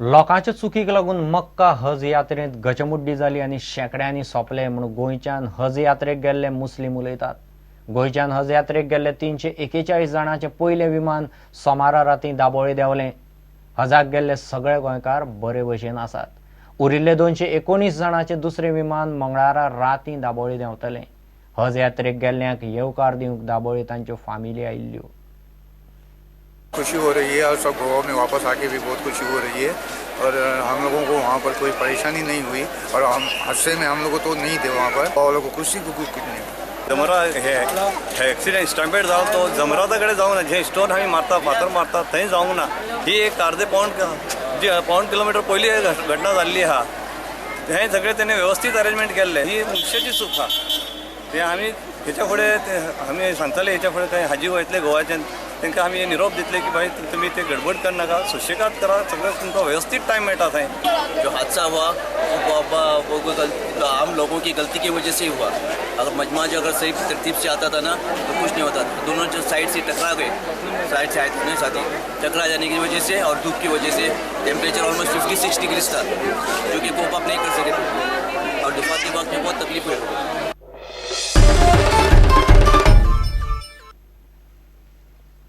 लोकांच्या चुकीक लागून मक्का हज यात्रेंत गचमुड्डी जाली आनी शेंकड्यांनी सोंपले म्हूण गोंयच्यान हज यात्रेक गेल्ले मुस्लीम उलयतात. गोंयच्यान हज यात्रेक गेल्ले 341 जाणांचें पयलें विमान सोमारा रातीं दाबोळी देंवलें. हजाक गेल्ले सगळे गोंयकार बरे भशेन आसात. उरिल्ले 219 जाणांचें दुसरें विमान मंगळारा रातीं दाबोळी देंवतलें. हज यात्रेक गेल्ल्यांक येवकार दिवंक दाबोळी तांच्यो फामिली आयिल्ल्यो. खुशी हो रही है और सब गोवा में वापस आके भी बहुत खुशी हो रही है और हम लोगों को वहाँ पर कोई परेशानी नहीं हुई और हम हादसे में हम लोगों तो नहीं थे वहाँ पर और लोगों को खुशी को कुछ नहीं। जमरा हे एक्सिडेंट स्टॅम्पेड जालो तो जमराता कडेन जावंक ना, जे स्टोन आमी मारता फातर मारता थंय जावंक ना. ही एक अर्दे पावण जी पावण किलोमिटर पयली घटना जाल्ली आहा, हें सगळें तेणें वेवस्थीत अरेंजमेंट केल्लें. ही मनशाची चूक आहा. ते आमी हेच्या फुडें आमी सांगताले हेच्या फुडें खंय हाजी वयतले गोवाच्यान तांकां आमी निरोप दितले की भाई तुमी ते गडबड करनाका, सुशेगाद करा, सगळें तुमकां व्यवस्थीत टायम मेळटा थंय. जो हादसा हुआ वो आम लोगों की गलती की वजह से हुआ. अगर मजमा जो अगर सही तरतीब से आता था ना तो कुछ नहीं होता. दोनों जो साइड से टकरा गए, साइड से आए थे नहीं साथी, टकरा जाने की वजह से और धूप की वजह से टेम्परेचर ऑलमोस्ट 56 डिग्रीज था, जो कि कोप अप नहीं कर सके और दोपहर के वक्त में बहुत तकलीफ हुई।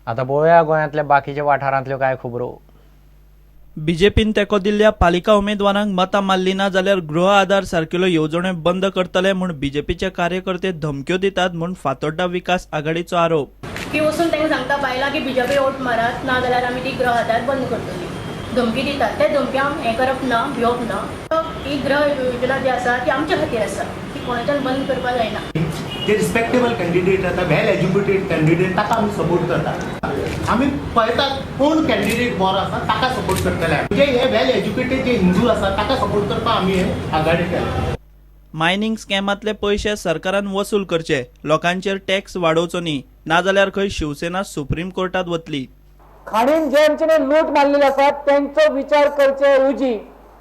आता पळोवया गोंयांतल्या बाकीच्या वाठारांतल्यो कांय खबरो. बीजेपीन तेंको दिल्ल्या पालिका उमेदवारांक मतां मारली ना जाल्यार गृह आधार सारकिल्यो येवजण्यो बंद करतले म्हूण बीजेपीचे कार्यकर्ते धमक्यो दितात म्हूण फातोड्डा विकास आघाडीचो आरोप. की वचून तांकां सांगता बायलां की बीजेपी वोट मारात ना जाल्यार आमी ती गृह आधार बंद करतली, धमकी दितात. ते धमकी आमी हें करप ना, भिवप ना. ही गृह योजना जी आसा ती आमच्या खातीर आसा, ती कोणाच्यान बंद करपाक जायना. जे रिस्पेक्टेबल कॅन्डिडेट आसा, वेल एज्युकेटेड कॅन्डिडेट, ताका आमी सपोर्ट करता. आमी पळयतात कोण कॅन्डिडेट बरो आसा ताका सपोर्ट करतले. म्हणजे हे वेल एज्युकेटेड जे हिंदू आसा ताका सपोर्ट करपाक आमी हे आघाडी केल्या. मायनिंग स्कॅमांतले पयशे सरकारान वसूल करचे, लोकांचेर टॅक्स वाडोवचो न्ही, नाजाल्यार खंय शिवसेना सुप्रीम कोर्टात वतली. खाणीन जे आमच्यानी लूट मारलेली आसा तेंचो विचार करचे ऐवजी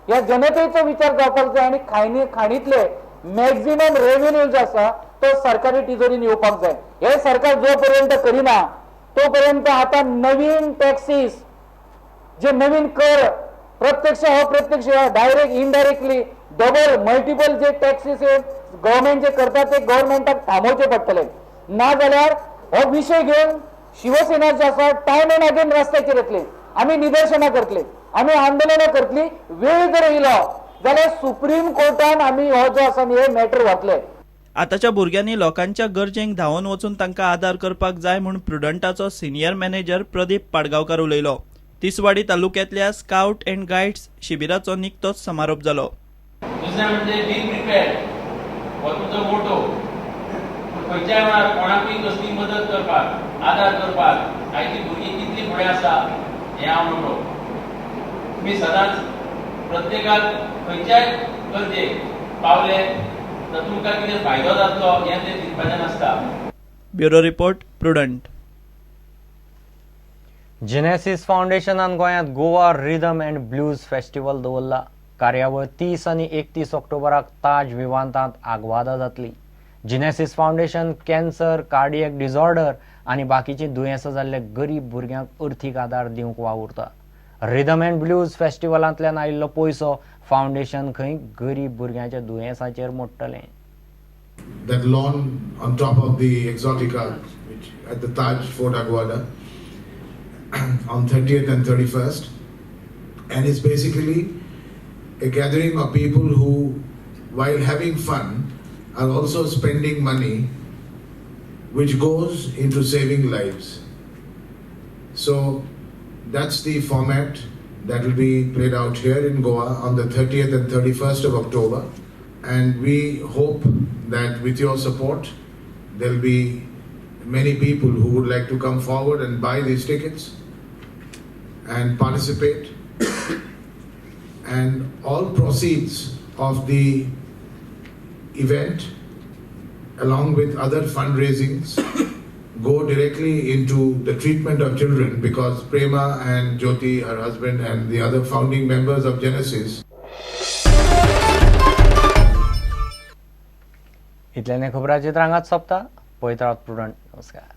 ह्या जनतेचो विचार जावपाक जाय आनी खाणींतले मॅक्झिमम रेव्हेन्यू जो आसा तो सरकारी तिजोरीन येवपाक जाय. हे सरकार जो पर्यंत करिना तोपर्यंत आता नवीन टॅक्सीस जे नवीन कर प्रत्यक्ष अप्रत्यक्ष डायरेक्ट इनडायरेक्टली डबल मल्टिपल जे टॅक्सीस हे गव्हर्मेंट जे करता ते गव्हर्मेंटाक थांबोवचे पडटले. ना जाल्यार हो विशय घेवन शिवसेना जे आसा टायम अँड अगेन रस्त्याचेर येतले, आमी निदर्शनां करतले, आमी आंदोलनां करतली. वेळ जर येयलो जाल्यार सुप्रीम कोर्टान आमी हो जो आसा न्ही हे मॅटर व्हरतले. आतांच्या भुरग्यांनी लोकांच्या गरजेंक धांवन वचून तांकां आदार करपाक जाय म्हूण प्रुडंटाचो सिनियर मॅनेजर प्रदीप पाडगांवकार उलयलो. तिसवाडी तालुक्यांतल्या स्काउट अँड गायड्स शिबिराचो निकतोच समारोप जालो. दुसरें म्हणजे बी प्रिपेर्ड हो तुमचो मोटो. खंयच्याय वेळार कोणाकूय कसली मदत करपाक, आदार करपाक आयची भुरगीं कितली फुडें आसा हें हांव म्हणटलो. तुमी सदांच प्रत्येकाक खंयच्याय गरजेक पावले तर तुमकां कितें फायदो जातलो हें तें चिंतपाचें नासता. Bureau report, Prudent. Genesis फावंडेशनान गोंयांत Goa rhythm and blues festival दवरला. कार्यावळ 30 आनी 31 ऑक्टोबराक ताज विवांतांत आग्वादा जातली. Genesis foundation cancer, cardiac disorder आनी बाकीचीं दुयेंसां जाल्ल्या गरीब भुरग्यांक अर्थीक आदार दिवंक वावुरता. रिदम अँड ब्लूज फेस्टिवलांतल्यान आयिल्लो पयसो फावंडेशन खंय गरीब भुरग्यांच्या दुयेंसाचेर मोडटलें. That lawn on top of the Exotica, which at the Taj Fort Aguada, on 30th and 31st, and it's basically a gathering of people who, while having fun, are also spending money, which goes into saving lives. So that's the format that will be played out here in Goa on the 30th and 31st of October. And we hope that with your support, there'll be many people who would like to come forward and buy these tickets and participate. And all proceeds of the event, along with other fundraisings, go directly into the treatment of children, because Prema and Jyoti, her husband, and the other founding members of Genesis. इतल्याने खबरांची रांगात सोंपता. पळयत रावात prudent. नमस्कार.